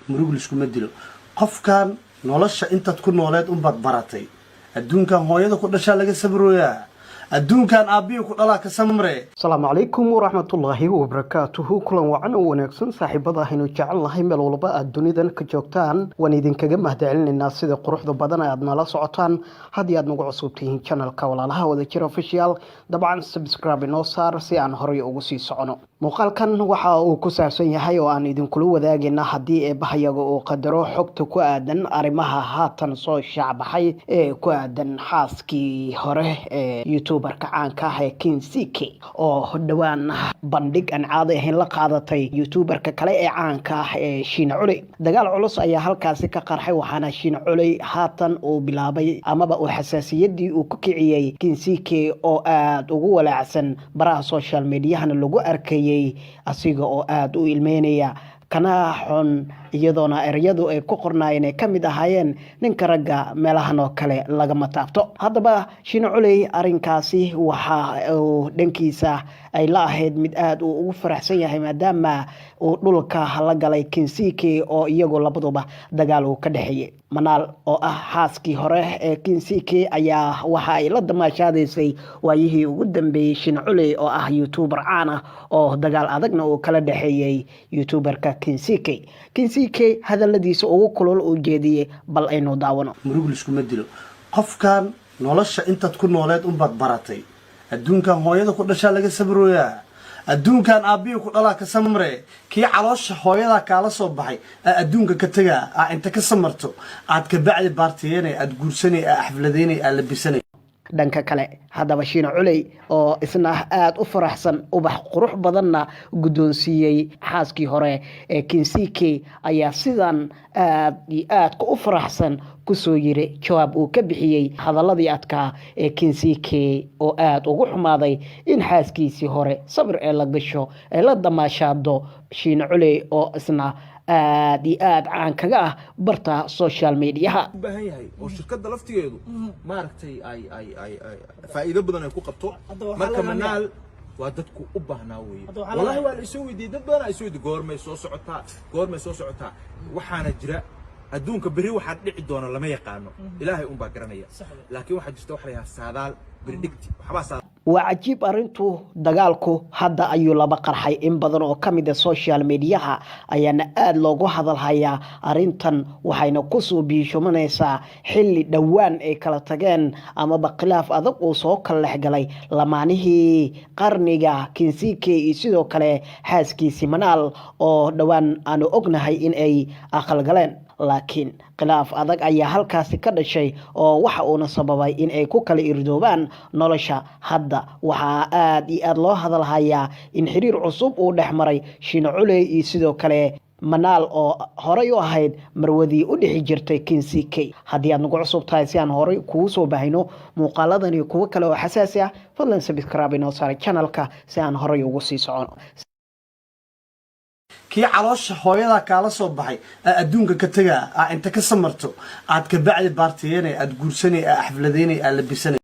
Murug liskuma dilo. Qofkan nolosha intaad ku nooleed unbaad baratay. Adduunkan hooyada ku dhashaa laga sabrooyaa, adduunkan aabbihii ku dhalaa ka samre. Asalaamu calaykum waraxmatullaahi wabarakaatuhu. Kulan wacan oo wanaagsan, saaxiibada aynu jecelnahay, meel walba aad dunidan ka joogtaan, waan idinkaga mahadcelinaynaa sida quruxda badan aad nala socotaan. Haddii aad nagu cusub tihiin channelka Walaalaha Wadajir Official, dabcan subscribe inoo saar si aan horay ugu sii socono. Muuqaalkan waxa uu ku saabsan yahay oo aan idinkula wadaagayna, haddii eebbahayaga uu qadaro, xogta ku aadan arrimaha haatan soo shaacbaxay ee ku aadan xaaskii hore ee youtuberka caanka ah ee King CK, oo dhowaan bandhig aan caadi ahayn la qaadatay youtuberka kale ee caanka ah ee Shiina Culey. Dagaal culus ayaa halkaasi ka qarxay, waxaana Shiina Culey haatan uu bilaabay amaba uu xasaasiyadii uu ku kiciyey King CK, oo aada ugu walaacsan. Baraha social mediahana lagu arkayey asiga oo aada u ilmeynaya kana xun, iyadoona ereyadu ay ku qornaayeen ay ka mid ahaayeen "Ninka ragga meelahan oo kale lagama taabto." Haddaba Shiino Culey arrinkaasi waxa uu dhankiisa ay la ahayd mid aada uu ugu faraxsan yahay, maadaama uu dhulka la galay King CK, oo iyagu labaduba dagaal uu ka dhexeeyey. Manaal oo ah xaaskii hore ee King CK ayaa waxa ay la damaashaadaysay waayihii ugu dambeeyey Shiino Culey, oo ah youtuber caan ah oo dagaal adagna uu kala dhexeeyey youtuberka King CK. King CK hadaladiisa ugu kulul uu jeediyey bal aynu daawano. Murug liskuma dilo. Qofkan nolosha intaad ku nooleed unbaad baratay. Adduunkan hooyada ku dhashaa laga sabrooyaa, adduunkan aabbihii ku dhalaa ka samre. Kii caloosha hooyadaa kaala soo baxay aa adduunka ka tegaa, aa inta ka samarto aad kabacdi baartiyenay, aad guursanay, aa xafladaynay, aa labisanay. Dhanka kale haddaba, Shiino Culey oo isna aada u faraxsan, ubax qurux badanna guddoonsiiyey xaaskii hore ee King CK, ayaa sidan aad iyo aadka u faraxsan kusoo yiri jawaab uu ka bixiyey hadaladii adkaa ee King CK, oo aada ugu xumaaday in xaaskiisii hore sabir ee la gasho ee la damaashaado Shiino Culey, oo isna aada iyo aada caan kaga ah barta social mediaha. U baahan yahay oo shirkadda laftigeedu maaragtay ay faa'iido badan ay ku qabto. Marka Manaal waa dadku u baahnaa weeye. Wallahi waa la isoo weydiiyey, dad badan ay isoo weydiiyey: "Goormay soo socotaa? Goormay soo socotaa?" Waxaana jira, adduunka berri waxaa dhici doona lama yaqaano, Ilaahay unbaa garanaya, laakiin waxaa jirta waxa la yidhaha saadaal berdhigti waxbaa. Waa cajiib arrintu. Dagaalku hadda ayuu laba qarxay. In badan oo ka mid a social mediaha ayaana aada loogu hadalhayaa arrintan, waxayna kusoo biishumanaysaa xilli dhowaan ay kala tageen amaba khilaaf adag uu soo kala dhexgalay lamaanihii qarniga, King CK iyo sidoo kale xaaskiisii Manaal, oo dhowaan aanu ognahay in ay aqalgaleen. Laakiin khilaaf adag ayaa halkaasi ka dhashay, oo waxa uuna sababay in ay ku kala irdoobaan nolosha. Hadda waxaa aada iyo aada loo hadalhayaa in xiriir cusub uu dhex maray Shiino Culey iyo sidoo kale Manaal, oo horey u ahayd marwadii u dhixi jirtay King CK. Haddii aad nagu cusub tahay, si aan horey kugu soo bahayno muuqaaladan iyo kuwo kale oo xasaasi ah, fadlan subscribe inoo saaray channelka si aan horey ugu sii socono. Kii caloosha hooyadaa kaala soo baxay aa adduunka ka tegaa, aa inta ka samarto aad kabacdi baartiyenay, aad guursanay, aa xafladaynay, aa labisanay.